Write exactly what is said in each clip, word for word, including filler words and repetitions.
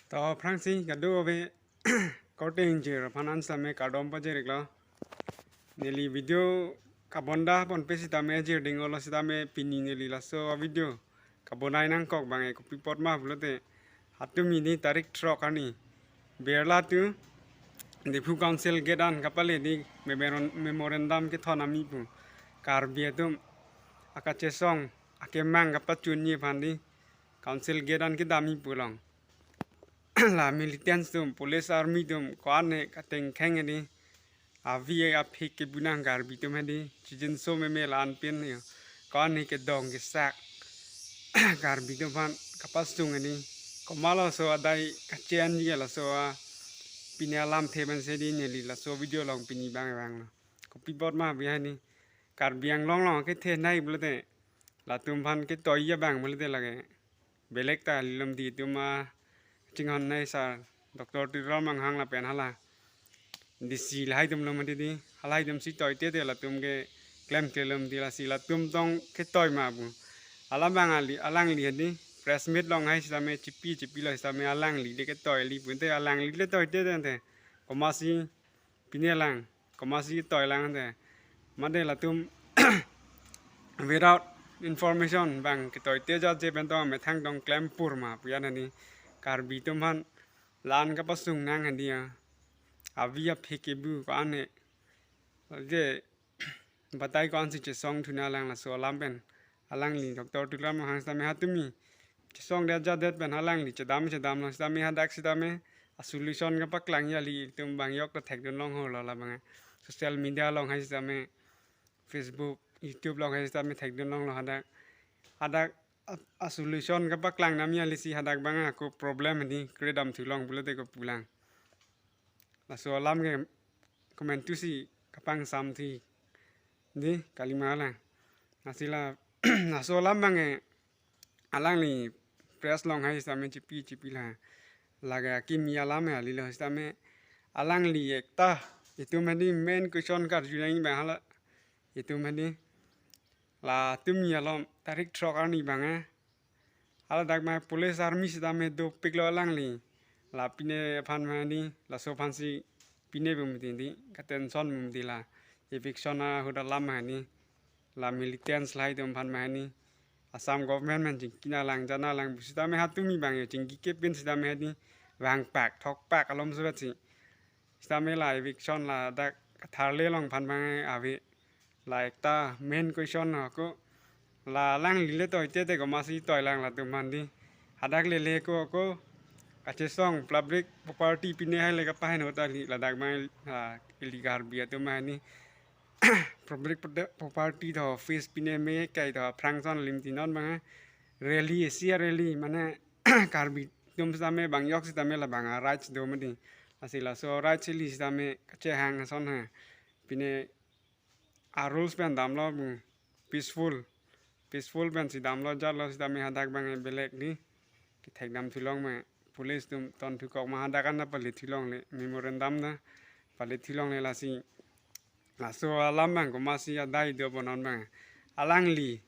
To aphrangsi kadokave korte ingjir aphan an sitame kardom pajir-iklo. Neli video kabonda ponpe sitame jirding olo sitame pini neli laso video kabonai nangkok abang e kopi apot ma pulote, hatumi ni tarik throk arni Birla atum Diphu Council gate an kapale di memoran-, memorandum kethon ami pu, Karbi atum akachesong akemang kapachunji aphan di Council gate an kedamji pu along la militants atum, police army atum ko-an he katengkheng hedi, avi aphik kebu nang Karbi atum hedi, chijinso meme la-an pen yo, ko-an he kedong kesak Karbi atum aphan kapasung hedi, komat laso adai kache-anji ke laso a pine alamthe pensi di neli laso video along pini abang vanglo. Kopi apot ma pu hedi, Karbi Anglong along kethenei pulote, latum aphan ketoi abang pulote lake belek ta lilom di atum a chinghon nei sir, Doctor Tuliram Ronghang lapen hala D C lahai atum lom hedi, halahai atumsi toite te latum ke klemkle lom di, lasi latum tong ketoi ma pu. Alam abang ali, alangli hedi, press meet along hai sitame chipi chipilo sitame alangli de ketoi li pulote, alangli le toite te te, komatsi pine lang, komatsi ketoi lang te, mate latum without information abang ketoite jat je pen tong methang tong klem pur ma pu an hedi, Karbi atum aphan la-an kapasung nang hedi ya, avi aphik kebu ko-an he, je batai ko-ansi chesong thunang lang, laso alam pen alangli Doctor Tuliram Ronghang sitame hatumi chesong det jat det pen alangli chedam chedam along sitame hadak sitame a solution kapaklang ya, ilitum abang yok ta thekdun long holo, labang social media along hai sitame, Facebook, YouTube along hai sitame thekdun longlo hadak. Hadak a, a solution kapaklang nam ya, lasi hadak abang ako problem hedi kre damthu long pulote kopu lang. Laso alam ke komantusi kapangsam thi di kalima lang. Lasi la laso alam abang e alangli press along hai sitame chipi chipi la, lake akimi alam he alilo sitame, alangli ekta itum hedi main question karju nangji abang hala itum hedi, latum ni alom tarik throk arni abang e, hala dak ma police army sitame dopiklo alangli, la pine aphan ma hedi, laso aphansi pine pu mati di, ka tension pu mati la, eviction ahut alam ma hedi, la militants lahai atum aphan ma hedi, Assam government pen chingki nang lang, jana lang pu sitame hatumi abang yo chingki kepin sitame hedi, vangpak thokpak alom surat si sitame la eviction ladak katharle along aphan abang ave. La ekta main question ako, la alangli le toite te komatsi toi lang latum aphan di. Hadak lele ko ako kachesong public property pine hai le kapaheno ta li, ladak abang la ili Karbi atum ma hedi public prote-, property tho office pine me kai tho aphrang ason lim ti non abang rally, isi a rally mane Karbi atum sitame abang yok sitame labang a rights do mati. Lasi laso rights ili sitame kachehang ason ha. Pine a rules pen damlo bu peaceful. Peaceful pensi damlo jatlo sitame hadak abang e belek di kethek damthu long ma, police atum tonthu kok ma, hadak an ta pale thu longle, memorandum ta pale thu longle, lasi laso alam abang komatsi adai do pu non abang alangli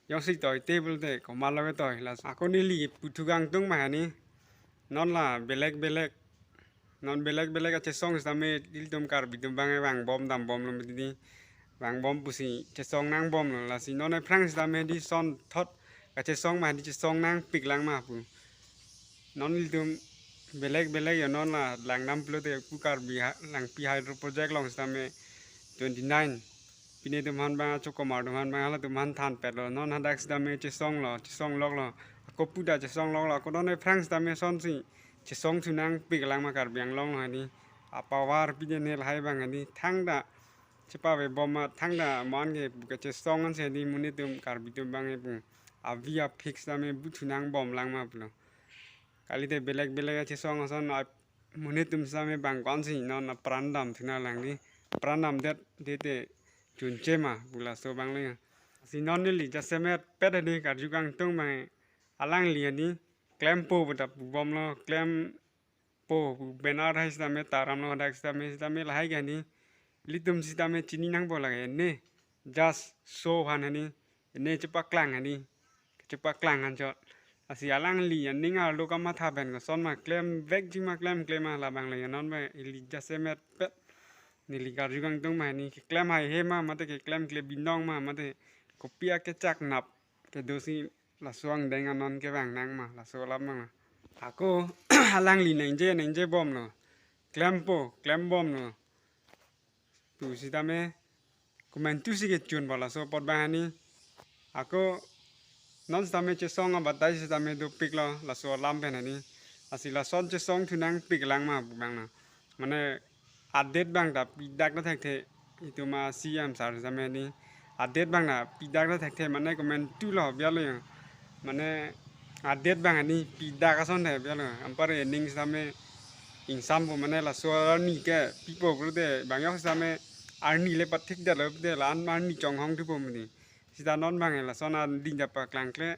jongsi toite pulote komatlo ketoi, laso ako neli puthu kangtung ma hedi, non la belek belek, non belek belek achesong sitame ilitum Karbi atum abang e vangbom dambomlo mati di, vangbom pusi chesong nangbomlo, lasi non aphrang sitame hedi sonthot kachesong ma hedi chesong nangpik lang ma pu. Non ilitum belek belek yo, non la langdam pulote pu Karbi ha-, Langpi Hydro Project along sitame twenty nine pine atum aphan abang, Achokomar atum aphan abang, halatum aphan thanpetlo. Non hadak sitame chesonglo, chesong loklo. Ako puta chesong loklo. Ako non aphrang sitame sonsi chesong thu nangpik lang ma Karbi Anglong along hedi. A power pine ne lahai abang hedi, thangta chepavebom ma, thangta man ke pu kachesong ansi hedi monit atum Karbi atum abang e pu avi aphik sitame bu thu nangbom lang ma pulo. Kalite belek belek achesong ason a monit atum sitame abang ko-ansi non apran damthu nang lang di. Apran damdet de te chunche ma pu laso abang le. Si non neli jasemet pet hedi karju kangtung abang e, alangli hedi klempo pu ta pubomlo, klempo pu banner hai sitame taramlo, hadak sitame, sitame lahai ke hedi ilitum sitame chini nangpo lake ne, just show aphan hedi, ne chepaklang hedi, chepaklang anchot. Lasi alangli aning arlo kamatha pen koson ma, klemvekji ma klemkle ma, labang le non ma ili jasemet pet. Neli karju kangtung ma, hini keklem haihe ma, mate keklemkle binong ma, mate kopi akechak nap kedo si laso angdeng anon kevang nang ma, laso alam ma. Ako alangli ningje ningje bomlo, klempo klem bomlo. Tu sitame komantu si kechun po laso apot bang hini. Ako non sitame chesong abatai sitame dopiklo laso alam pen hini. Lasi lason chesong thu nangpik lang ma pu bang na. Mane adet bang ta pidak ta thekthe. Itum a-C M sir sitame hini adet bang ta pidak ta thekthe, mane komantu lo bialo ya. Mane adet bang hini pidak ason the bialo. Anpar ening sitame ingsampo, mane laso arni ke pipo pulote bang yok sitame arni le pathik detlo pulote la-an arni chonghong thupo muni. Sita non bang lason adin japaklangkle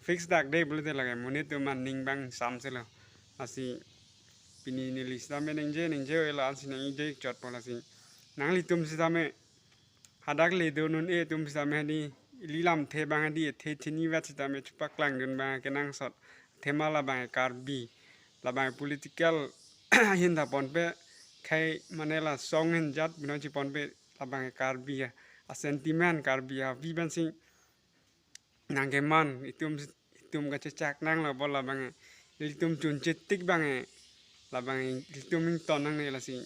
fix dak de pulote lake monit atum aning bang ingsamselo. Lasi pini neli sitame ningje ningje oi, la-an si ningje chotpo. Lasi nanglitum sitame hadak le do nun-e atum sitame hini ili lamthe bang hini ethe chinivet sitame chepaklangdun bang kenangsot. Athema labang Karbi, labang political ahin ta ponpe, khei mane la song ahin jat binong chiponpe, labang Karbi a, a-sentiment Karbi avi pensi nangkeman, itum itum kachechak nanglo bo labang, ilitum chunche tik bang, labang ilitum ington nangne. Lasi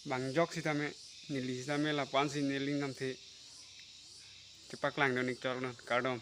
bang jok sitame neli sitame lapu-an si neli lamthe chepaklangdun ik chok non, kardom.